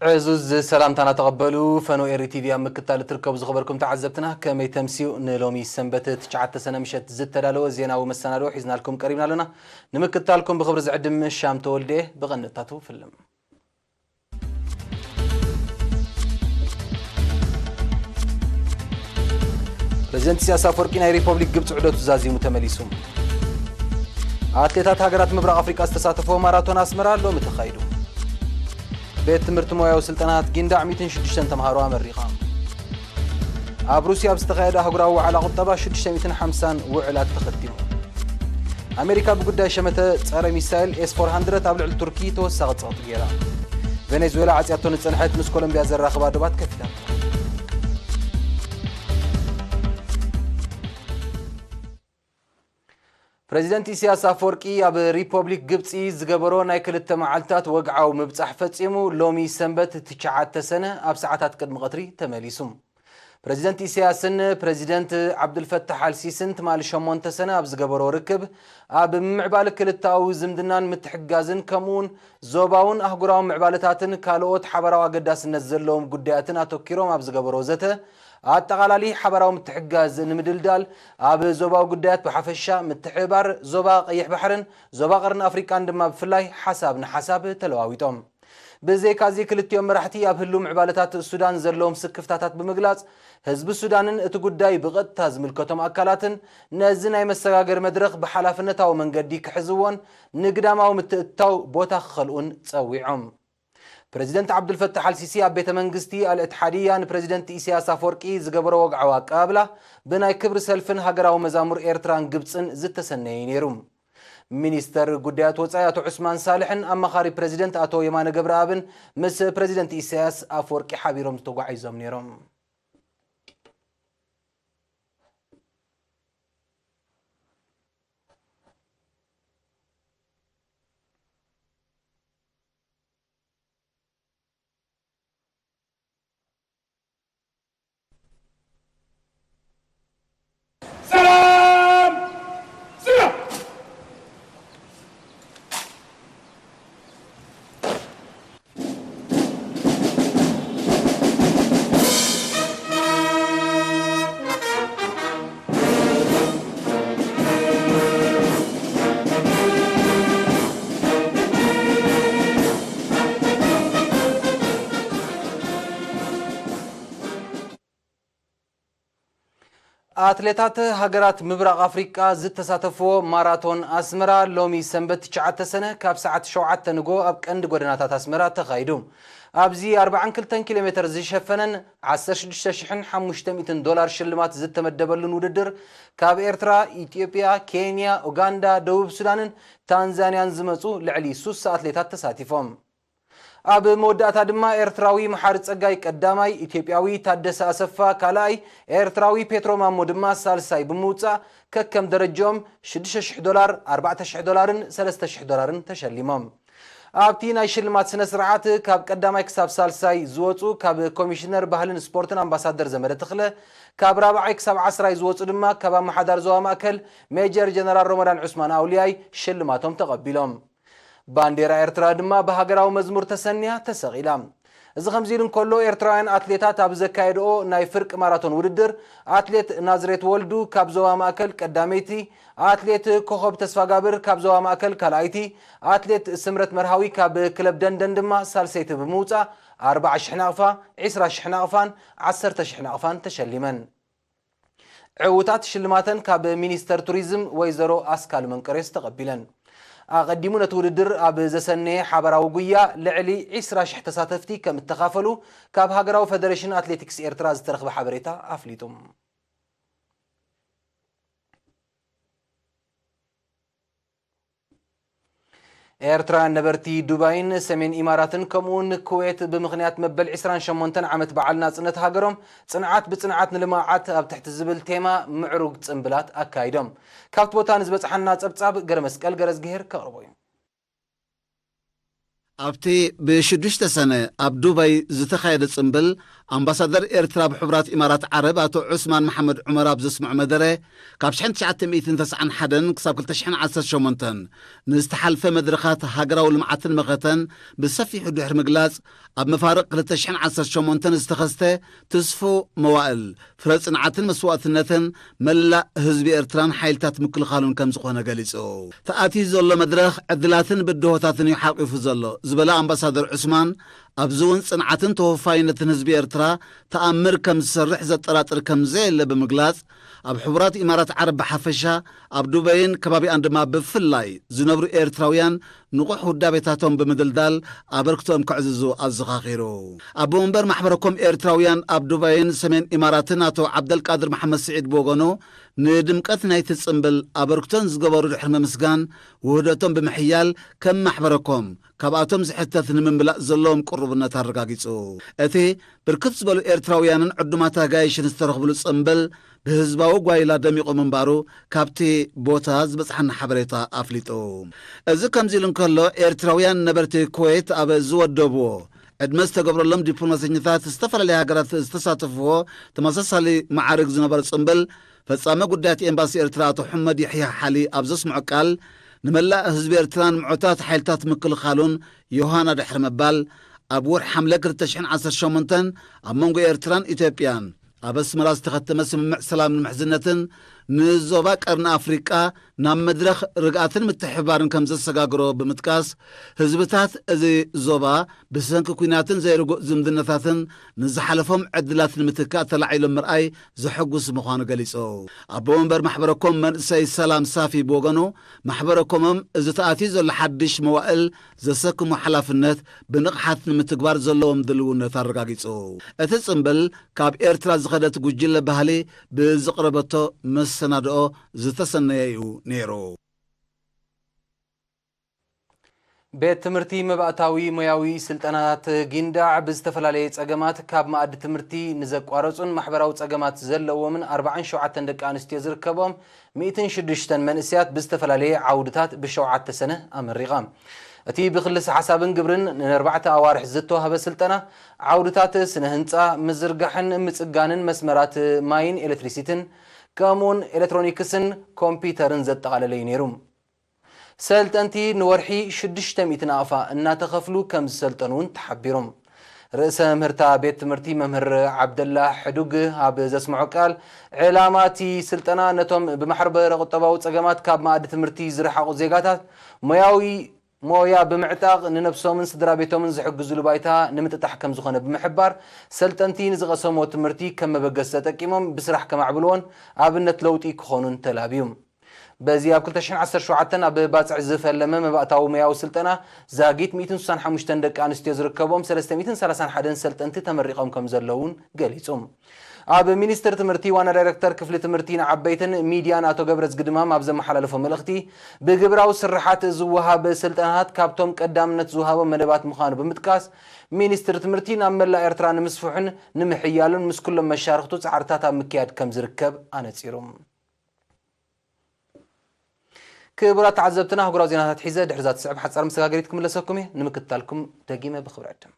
ዕዙዝ ሰላምታና ተቐበሉ። ፈኖ ኤሪ ቲቪ ኣብ ምክታል እትርከቡ ዝኸበርኩም ተዓዘብትና፣ ከመይ ተምስዩ? ንሎሚ ሰንበት ትሽዓተ ሰነ ምሸት ዝተዳለወ ዜናዊ መሰናድኦ ሒዝናልኩም ቀሪብና ኣለና። ንምክታልኩም ብኽብሪ ዝዕድም ሻም ተወልደ። ብቐንድታቱ ፍልም። ፕሬዚደንት ኢሳያስ ኣፈወርቂ ናይ ሪፐብሊክ ግብፂ ዑደቱ ዛዚሙ ተመሊሱ። ኣትሌታት ሃገራት ምብራቕ ኣፍሪቃ ዝተሳተፈዎ ማራቶን ኣስመራ ሎሚ ተኻይዱ። ቤት ትምህርቲ ሞያዊ ስልጠናታት ጊንዳዕ ሚእትን ሽዱሽተን ተምሃሮ ኣመሪቓ። ኣብ ሩስያ ኣብ ዝተኻየደ ኣህጉራዊ ዋዕላ ቁጠባ ሽዱሽተ ሚእትን ሓምሳን ውዕላት ተኸቲሙ። ኣሜሪካ ብጉዳይ ሸመተ ጸረ ሚሳይል ኤስ ፎር ሃንድረድ ኣብ ልዕሊ ቱርኪ ተወሳኺ ጸቕጢ ገይራ። ቬኔዙዌላ ዓጽያቶ ንጸንሐት ምስ ኮሎምቢያ ዘራኽባ ዶባት ከፊታቶ። ፕሬዚደንት ኢሳያስ ኣፈወርቂ ኣብ ሪፐብሊክ ግብጺ ዝገበሮ ናይ ክልተ መዓልታት ወግዓዊ ምብጻሕ ፈጺሙ ሎሚ ሰንበት ትሽዓተ ሰነ ኣብ ሰዓታት ቅድሚ ቀትሪ ተመሊሱ። ፕሬዚደንት ኢሳያስን ፕሬዚደንት ዓብዱልፈታሕ ኣልሲስን ትማሊ ሸሞንተ ሰነ ኣብ ዝገበሮ ርክብ፣ ኣብ ምምዕባል ክልተኣዊ ዝምድናን ምትሕግጋዝን ከምኡውን ዞባውን ኣህጉራውን ምዕባለታትን ካልኦት ሓበራዊ ኣገዳስነት ዘለዎም ጉዳያትን ኣተኪሮም ኣብ ዝገበሮ ዘተ፣ ኣጠቓላሊ ሓበራዊ ምትሕግጋዝ ንምድልዳል፣ ኣብ ዞባዊ ጉዳያት ብሓፈሻ፣ ምትሕብባር ዞባ ቀይሕ ባሕርን ዞባ ቀርኒ ኣፍሪቃን ድማ ብፍላይ ሓሳብ ንሓሳብ ተለዋዊጦም። ብዘይካዚ ክልቲኦም መራሕቲ ኣብ ህልው ምዕባለታት ሱዳን ዘለዎም ስክፍታታት ብምግላጽ፣ ህዝቢ ሱዳንን እቲ ጉዳይ ብቐጥታ ዝምልከቶም ኣካላትን ነዚ ናይ መሰጋገሪ መድረኽ ብሓላፍነታዊ መንገዲ ክሕዝዎን ንግዳማዊ ምትእትታው ቦታ ክኸልኡን ጸዊዖም። ፕሬዚደንት ዓብዱልፈታሕ ኣልሲሲ ኣብ ቤተ መንግስቲ ኣልእትሓድያ ንፕሬዚደንት ኢሳያስ ኣፈወርቂ ዝገበሮ ወግዓዊ ኣቀባብላ ብናይ ክብሪ ሰልፍን ሃገራዊ መዛሙር ኤርትራን ግብጽን ዝተሰነየ እዩ ነይሩ። ሚኒስተር ጉዳያት ወጻኢ ኣቶ ዑስማን ሳልሕን ኣማኻሪ ፕሬዚደንት ኣቶ የማነ ገብረኣብን ምስ ፕሬዚደንት ኢሳያስ ኣፈወርቂ ሓቢሮም ዝተጓዒዞም ነይሮም። ሰላም! ስጋ! ኣትሌታት ሃገራት ምብራቕ ኣፍሪቃ ዝተሳተፍዎ ማራቶን ኣስመራ ሎሚ ሰንበት ትሽዓተ ሰነ ካብ ሰዓት ሸውዓተ ንጎ ኣብ ቀንዲ ጎደናታት ኣስመራ ተኻይዱ። ኣብዚ ኣርባዓን ክልተን ኪሎ ሜተር ዝሸፈነን ዓሰርተ ሽዱሽተ ሽሕን ሓሙሽተ ሚእትን ዶላር ሽልማት ዝተመደበሉን ውድድር ካብ ኤርትራ፣ ኢትዮጵያ፣ ኬንያ፣ ኡጋንዳ፣ ደቡብ ሱዳንን ታንዛንያን ዝመጹ ልዕሊ ሱሳ ኣትሌታት ተሳቲፎም። ኣብ መወዳእታ ድማ ኤርትራዊ መሓሪ ጸጋይ ቀዳማይ፣ ኢትዮጵያዊ ታደሰ ኣሰፋ ካልኣይ፣ ኤርትራዊ ፔትሮ ማሞ ድማ ሳልሳይ ብምውጻእ ከከም ደረጃኦም ሽዱሽተ ሽሕ ዶላር፣ ኣርባዕተ ሽሕ ዶላርን ሰለስተ ሽሕ ዶላርን ተሸሊሞም። ኣብቲ ናይ ሽልማት ስነ ስርዓት ካብ ቀዳማይ ክሳብ ሳልሳይ ዝወጹ ካብ ኮሚሽነር ባህልን ስፖርትን ኣምባሳደር ዘመደ ተኽለ፣ ካብ ራብዓይ ክሳብ ዓስራይ ዝወጹ ድማ ካብ ኣመሓዳሪ ዞባ ማእከል ሜጀር ጀነራል ሮመዳን ዑስማን ኣውልያይ ሽልማቶም ተቐቢሎም። ባንዴራ ኤርትራ ድማ ብሃገራዊ መዝሙር ተሰንያ ተሰቒላ። እዚ ከምዚ ኢሉ እንከሎ፣ ኤርትራውያን ኣትሌታት ኣብ ዘካየድኦ ናይ ፍርቂ ማራቶን ውድድር፣ ኣትሌት ናዝሬት ወልዱ ካብ ዞባ ማእከል ቀዳመይቲ፣ ኣትሌት ኮኸብ ተስፋጋብር ካብ ዞባ ማእከል ካልኣይቲ፣ ኣትሌት ስምረት መርሃዊ ካብ ክለብ ደንደን ድማ ሳልሰይቲ ብምውጻእ፣ ኣርብዓ ሽሕ ናቕፋ፣ ዕስራ ሽሕ ናቕፋን ዓሰርተ ሽሕ ናቕፋን ተሸሊመን። ዕዉታት ሽልማተን ካብ ሚኒስተር ቱሪዝም ወይዘሮ ኣስካል መንቀሬስ ተቐቢለን። ኣቐዲሙ ነቲ ውድድር ኣብ ዘሰነየ ሓባራዊ ጉያ ልዕሊ ዕስራ ሽሕ ተሳተፍቲ ከም እተኻፈሉ ካብ ሃገራዊ ፈደሬሽን ኣትሌቲክስ ኤርትራ ዝተረኽበ ሓበሬታ ኣፍሊጡ። ኤርትራውያን ነበርቲ ዱባይን ሰሜን ኢማራትን ከምኡውን ኩዌት ብምኽንያት መበል ዕስራን ሸሞንተን ዓመት በዓል ናጽነት ሃገሮም ጽንዓት ብጽንዓት ንልምዓት ኣብ ትሕቲ ዝብል ቴማ ምዕሩግ ጽምብላት ኣካይዶም። ካብቲ ቦታ ንዝበጽሓና ጸብጻብ ገረመስቀል ገረዝግሄር ከቕርቦ እዩ። ኣብቲ ብሽዱሽተ ሰነ ኣብ ዱባይ ዝተኻየደ ጽምብል ኣምባሳደር ኤርትራ ኣብ ሕቡራት ኢማራት ዓረብ ኣቶ ዑስማን መሓመድ ዑመር ኣብ ዘስምዖ መደረ፣ ካብ ሽሕን ትሽዓተ ሚእትን ተስዓን ሓደን ክሳብ ክልተ ሽሕን ዓሰርተ ሸሞንተን ንዝተሓልፈ መድረኻት ሃገራዊ ልምዓትን መኸተን ብሰፊሑ ድሕሪ ምግላጽ፣ ኣብ መፋርቕ ክልተ ሽሕን ዓሰርተ ሸሞንተን ዝተኸስተ ትስፉ መዋእል ፍረ ጽንዓትን መስዋእትነትን መላእ ህዝቢ ኤርትራን ሓይልታት ምክልኻሉን ከም ዝኾነ ገሊጹ። ተኣትዩ ዘሎ መድረኽ ዕድላትን ብድሆታትን እዩ ሓቂፉ ዘሎ ዝበለ ኣምባሳደር ዑስማን፣ ኣብዚ እውን ጽንዓትን ተወፋይነትን ህዝቢ ኤርትራ ተኣምር ከም ዝሰርሕ ዘጠራጥር ከም ዘየለ ብምግላጽ፣ ኣብ ሕቡራት ኢማራት ዓረብ ብሓፈሻ፣ ኣብ ዱበይን ከባቢኣን ድማ ብፍላይ ዝነብሩ ኤርትራውያን ንቑሕ ውዳቤታቶም ብምድልዳል ኣበርክቶኦም ከዕዝዙ ኣዘኻኺሩ። ኣቦ መንበር ማሕበረ ኮም ኤርትራውያን ኣብ ዱባይን ሰሜን ኢማራትን ኣቶ ዓብደልቃድር መሓመድ ስዒድ ብወገኑ፣ ንድምቀት ናይቲ ጽምብል ኣበርክቶን ዝገበሩ ድሕሪ ምምስጋን፣ ውህደቶም ብምሕያል ከም ማሕበረ ኮም ካብኣቶም ዝሕተት ንምምላእ ዘለዎም ቅሩብነት ኣረጋጊጹ። እቲ ብርክት ዝበሉ ኤርትራውያንን ዕዱማት ኣጋይሽን ዝተረኽብሉ ጽምብል ብህዝባዊ ጓይላ ደሚቑ ምንባሩ ካብቲ ቦታ ዝበጽሓና ሓበሬታ ኣፍሊጡ። እዚ ከምዚ ኢሉ እንከሎ፣ ኤርትራውያን ነበርቲ ኩዌት ኣብ ዝወደብዎ ዕድመ ዝተገብረሎም ዲፕሎማሰኛታት ዝተፈላለያ ሃገራት ዝተሳተፍዎ ተመሳሳሊ መዓርግ ዝነበረ ጽምብል፣ ፈጻሚ ጉዳያት ኤምባሲ ኤርትራ ኣቶ ሑመድ የሕያ ሓሊ ኣብ ዘስምዖ ቃል፣ ንመላእ ህዝቢ ኤርትራን ምዑታት ሓይልታት ምክልኻሉን ዮሃና ድሕሪ ምባል፣ ኣብ ወርሒ ሓምለ ክልተ ሽሕን ዓሰርተ ሸሞንተን ኣብ መንጎ ኤርትራን ኢትዮጵያን ኣብ ኣስመራ ዝተኸተመ ስምምዕ ሰላምን ምሕዝነትን፣ ንዞባ ቀርኒ ኣፍሪቃ ናብ መድረኽ ርግኣትን ምትሕብባርን ከም ዘሰጋግሮ ብምጥቃስ፣ ህዝብታት እዚ ዞባ ብሰንኪ ኲናትን ዘይርጉእ ዝምድናታትን ንዝሓለፎም ዕድላት ንምትካእ ተላዒሎም ምርኣይ ዘሐጉስ ምዃኑ ገሊጹ። ኣቦ መንበር ማሕበረ ኮም መንእሰይ ሰላም ሳፊ ብወገኑ፣ ማሕበረ ኮሞም እዚ ተኣትዩ ዘሎ ሓድሽ መዋእል ዘሰክሞ ሓላፍነት ብንቕሓት ንምትግባር ዘለዎም ድልውነት ኣረጋጊጹ። እቲ ጽምብል ካብ ኤርትራ ዝኸደት ጉጅለ ባህሊ ብዝቕረበቶ መሰናድኦ ዝተሰነየ እዩ ነይሩ። ቤት ትምህርቲ መባእታዊ ሞያዊ ስልጠናታት ጊንዳዕ ብዝተፈላለየ ጸገማት ካብ መኣዲ ትምህርቲ ንዘቋረጹን ማሕበራዊ ጸገማት ዘለዎምን ኣርባዓን ሸውዓተን ደቂ ኣንስትዮ ዝርከቦም ሚእትን ሽዱሽተን መንእሰያት ብዝተፈላለየ ዓውድታት ብሸውዓተ ሰነ ኣመሪቐ። እቲ ብክልሰ ሓሳብን ግብርን ንኣርባዕተ ኣዋርሕ ዝተዋህበ ስልጠና፣ ዓውድታት ስነ ህንጻ፣ ምዝርጋሕን ምጽጋንን መስመራት ማይን ኤሌክትሪሲቲን፣ ከምኡውን ኤሌክትሮኒክስን ኮምፒውተርን ዘጠቓለለ እዩ ነይሩ። ሰልጠንቲ ንወርሒ ሽዱሽተ ሚእቲ ናቕፋ እናተኸፍሉ ከም ዝሰልጠኑ እውን ተሓቢሮም። ርእሰ ምህርታ ቤት ትምህርቲ መምህር ዓብደላ ሕዱግ ኣብ ዘስምዖ ቃል፣ ዕላማ እቲ ስልጠና ነቶም ብማሕበረ ቁጠባዊ ጸገማት ካብ መኣዲ ትምህርቲ ዝረሓቑ ዜጋታት ሞያዊ ሞያ ብምዕጣቕ ንነብሶምን ስድራ ቤቶምን ዝሕግዙሉ ባይታ ንምጥጣሕ ከም ዝኾነ ብምሕባር፣ ሰልጠንቲ ንዝቐሰምዎ ትምህርቲ ከም መበገሲ ተጠቂሞም ብስራሕ ከማዕብልዎን ኣብነት ለውጢ ክኾኑን ተላብዩ። በዚ ኣብ ክልተ ሽሕን ዓሰርተ ሸውዓተን ኣብ ባጽዕ ዝፈለመ መባእታዊ ሞያዊ ስልጠና፣ ዛጊት ሚእትን ስሳን ሓሙሽተን ደቂ ኣንስትዮ ዝርከቦም ሰለስተ ሚእትን ሰላሳን ሓደን ሰልጠንቲ ተመሪቖም ከም ዘለውን ገሊጹ። ኣብ ሚኒስቴር ትምህርቲ ዋና ዳይሬክተር ክፍሊ ትምህርቲ ንዓበይትን ሚድያን ኣቶ ገብረዝጊ ድማም ኣብ ዘመሓላለፎ መልእኽቲ፣ ብግብራዊ ስርሓት ዝወሃብ ስልጠናታት ካብቶም ቀዳምነት ዝወሃቦም መደባት ምዃኑ ብምጥቃስ፣ ሚኒስቴር ትምህርቲ ናብ መላእ ኤርትራ ንምስፍሑን ንምሕያሉን ምስ ኩሎም መሻርኽቱ ጻዕርታት ኣብ ምክያድ ከም ዝርከብ ኣነጺሩ። ክቡራት ተዓዘብትና፣ ኣህጉራዊ ዜናታት ሒዘ ድሕሪ እዛ ትስዕብ ሓጻር መሰጋገሪት ክምለሰኩም እየ። ንምክትታልኩም ደጊመ ብኽብሪ ዕድም።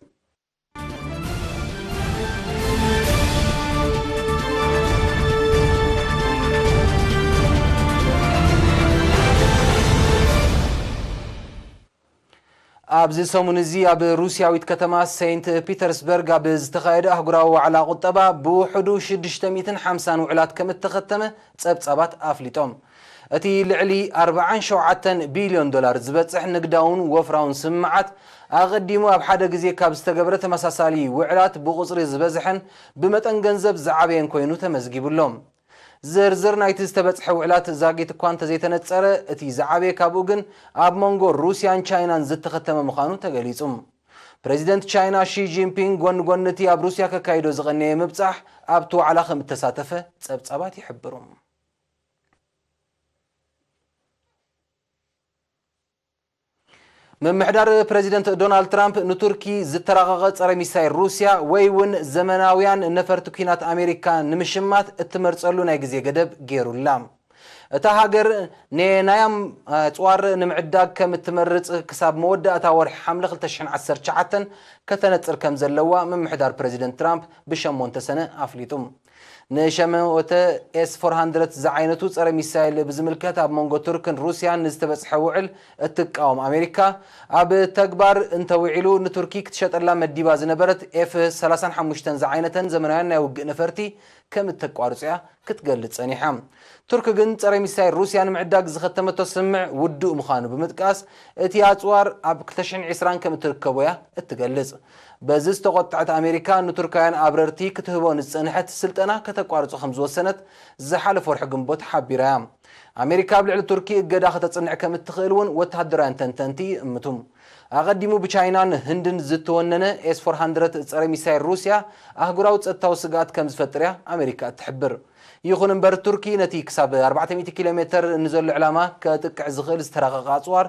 ኣብዚ ሰሙን እዚ ኣብ ሩስያዊት ከተማ ሴንት ፒተርስበርግ ኣብ ዝተኻየደ ኣህጉራዊ ዋዕላ ቁጠባ፣ ብውሕዱ ሽዱሽተ ሚእትን ሓምሳን ውዕላት ከም እተኸተመ ጸብጻባት ኣፍሊጦም። እቲ ልዕሊ ኣርባዓን ሸውዓተን ቢልዮን ዶላር ዝበጽሕ ንግዳውን ወፍራውን ስምምዓት፣ ኣቐዲሙ ኣብ ሓደ ግዜ ካብ ዝተገብረ ተመሳሳሊ ውዕላት ብቑጽሪ ዝበዝሐን ብመጠን ገንዘብ ዝዓበየን ኮይኑ ተመዝጊቡ ኣሎ። ዝርዝር ናይቲ ዝተበጽሐ ውዕላት ዛጊት እኳ እንተዘይተነጸረ፣ እቲ ዝዓበየ ካብኡ ግን ኣብ መንጎ ሩስያን ቻይናን ዝተኸተመ ምዃኑ ተገሊጹ። ፕረዚደንት ቻይና ሺ ጂንፒንግ፣ ጎኒ ጎኒ እቲ ኣብ ሩስያ ከካይዶ ዝቐነየ ምብጻሕ፣ ኣብቲ ዋዕላ ከም እተሳተፈ ጸብጻባት ይሕብሩ። ምምሕዳር ፕረዚደንት ዶናልድ ትራምፕ ንቱርኪ ዝተራቐቐ ጸረ ሚሳይል ሩስያ ወይ እውን ዘመናውያን ነፈርቲ ኲናት ኣሜሪካ ንምሽማት እትመርጸሉ ናይ ግዜ ገደብ ገይሩላ። እታ ሃገር ንናይ ኣጽዋር ንምዕዳግ ከም እትመርጽ ክሳብ መወዳእታ ወርሒ ሓምለ ክልተ ሽሕን ዓሰርተ ትሽዓተን ከተነጽር ከም ዘለዋ ምምሕዳር ፕረዚደንት ትራምፕ ብሸሞንተ ሰነ ኣፍሊጡ። ንሸሞተ ኤስ ፎር ሃንድረድ ዝዓይነቱ ጸረ ሚሳይል ብዝምልከት ኣብ መንጎ ቱርክን ሩስያን ንዝተበጽሐ ውዕል እትቃወም ኣሜሪካ፣ ኣብ ተግባር እንተውዒሉ ንቱርኪ ክትሸጠላ መዲባ ዝነበረት ኤፍ ሰላሳን ሓሙሽተን ዝዓይነተን ዘመናውያን ናይ ውግእ ነፈርቲ ከም እተቋርጾ እያ ክትገልጽ ጸኒሓ። ቱርክ ግን ጸረ ሚሳይል ሩስያ ንምዕዳግ ዝኸተመቶ ስምምዕ ውዱእ ምዃኑ ብምጥቃስ፣ እቲ ኣጽዋር ኣብ ክልተ ሽሕን ዕስራን ከም እትርከቦ እያ እትገልጽ። በዚ ዝተቖጥዐት ኣሜሪካ፣ ንቱርካውያን ኣብረርቲ ክትህቦ ንዝጸንሐት ስልጠና ከተቋርጾ ከም ዝወሰነት ዝሓለፈ ወርሒ ግንቦት ሓቢራ እያ። ኣሜሪካ ኣብ ልዕሊ ቱርኪ እገዳ ከተጽንዕ ከም እትኽእል እውን ወተሃደራውያን ተንተንቲ ይእምቱ። ኣቐዲሙ ብቻይናን ህንድን ዝተወነነ ኤስ ፎር ሃንድረድ ጸረ ሚሳይል ሩስያ ኣህጉራዊ ጸጥታዊ ስግኣት ከም ዝፈጥር እያ ኣሜሪካ እትሕብር። ይኹን እምበር፣ ቱርኪ ነቲ ክሳብ ኣርባዕተ ሚእቲ ኪሎ ሜተር ንዘሎ ዕላማ ከጥቅዕ ዝኽእል ዝተራቐቐ ኣጽዋር፣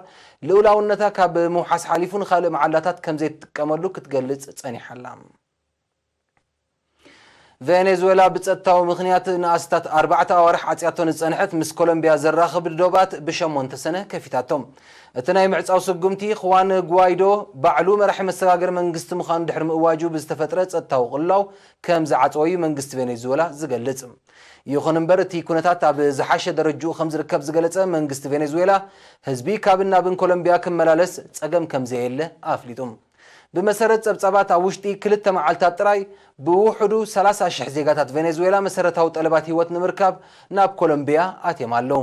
ልኡላውነታ ካብ ምውሓስ ሓሊፉ ንኻልእ መዓላታት ከም ዘይትጥቀመሉ ክትገልጽ ጸኒሓ ኣላ። ቬኔዙዌላ ብጸጥታዊ ምኽንያት ንኣስታት ኣርባዕተ ኣዋርሕ ዓጽያቶ ንዝጸንሐት ምስ ኮሎምቢያ ዘራኽብ ዶባት ብሸሞንተ ሰነ ከፊታቶ። እቲ ናይ ምዕጻው ስጉምቲ፣ ኹዋን ጓይዶ ባዕሉ መራሒ መሰጋገሪ መንግስቲ ምዃኑ ድሕሪ ምእዋጁ ብዝተፈጥረ ጸጥታዊ ቅልውላው ከም ዝዓጸወ እዩ መንግስቲ ቬኔዙዌላ ዝገልጽ። ይኹን እምበር፣ እቲ ኩነታት ኣብ ዝሓሸ ደረጅኡ ከም ዝርከብ ዝገለጸ መንግስቲ ቬኔዙዌላ፣ ህዝቢ ካብን ናብን ኮሎምቢያ ክመላለስ ጸገም ከም ዘየለ ኣፍሊጡ። ብመሰረት ጸብጻባት፣ ኣብ ውሽጢ ክልተ መዓልታት ጥራይ ብውሕዱ ሰላሳ ሽሕ ዜጋታት ቬኔዙዌላ መሰረታዊ ጠለባት ህይወት ንምርካብ ናብ ኮሎምቢያ ኣትዮም ኣለዉ።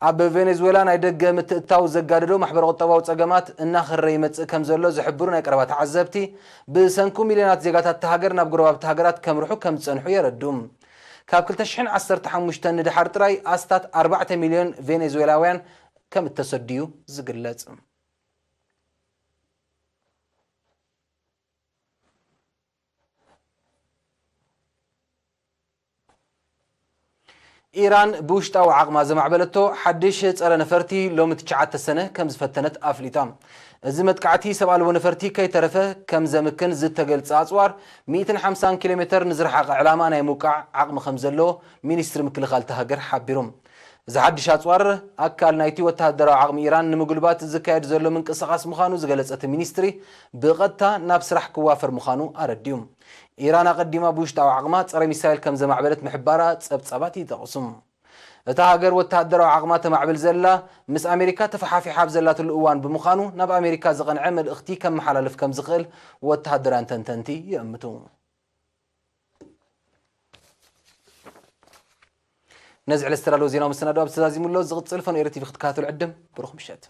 ኣብ ቬኔዙዌላ ናይ ደገ ምትእትታው ዘጋደዶ ማሕበረ ቁጠባዊ ጸገማት እናኸረረ ይመጽእ ከም ዘሎ ዝሕብሩ ናይ ቀረባ ተዓዘብቲ፣ ብሰንኩ ሚልዮናት ዜጋታት እታ ሃገር ናብ ጎረባብቲ ሃገራት ከምርሑ ከም ዝጸንሑ የረድኡ። ካብ ክልተ ሽሕን ዓሰርተ ሓሙሽተን ንደሓር ጥራይ ኣስታት ኣርባዕተ ሚልዮን ቬኔዙዌላውያን ከም እተሰዱ እዩ ዝግለጽ። ኢራን ብውሽጣዊ ዓቕማ ዘማዕበለቶ ሓድሽ ጸረ ነፈርቲ ሎሚ ትሽዓተ ሰነ ከም ዝፈተነት ኣፍሊጣ። እዚ መጥቃዕቲ ሰብ ኣልቦ ነፈርቲ ከይተረፈ ከም ዘምክን ዝተገልጸ ኣጽዋር፣ ሚእትን ሓምሳን ኪሎ ሜተር ንዝረሓቐ ዕላማ ናይ ምውቃዕ ዓቕሚ ከም ዘለዎ ሚኒስትሪ ምክልኻል እታ ሃገር ሓቢሩ። እዚ ሓድሽ ኣጽዋር ኣካል ናይቲ ወተሃደራዊ ዓቕሚ ኢራን ንምጉልባት ዝካየድ ዘሎ ምንቅስቓስ ምዃኑ ዝገለጸ እቲ ሚኒስትሪ፣ ብቐጥታ ናብ ስራሕ ክዋፈር ምዃኑ ኣረዲኡ። ኢራን ኣቐዲማ ብውሽጣዊ ዓቕማ ጸረ ሚሳይል ከም ዘማዕበለት ምሕባራ ጸብጻባት ይጠቕሱ። እታ ሃገር ወተሃደራዊ ዓቕማ ተማዕብል ዘላ፣ ምስ ኣሜሪካ ተፈሓፊሓ ኣብ ዘላትሉ እዋን ብምዃኑ፣ ናብ ኣሜሪካ ዝቐንዐ መልእኽቲ ከመሓላልፍ ከም ዝኽእል ወተሃደራውያን ተንተንቲ ይእምቱ። ነዚ ዕለት ዝተዳለወ ዜናዊ መሰናዶ ኣብዚ ተዛዚሙ ኣሎ። ዝቕጽል ፈኖ ኤሪ ቲቪ ክትከታተሉ ዕድም። ብሩኽ ምሸት።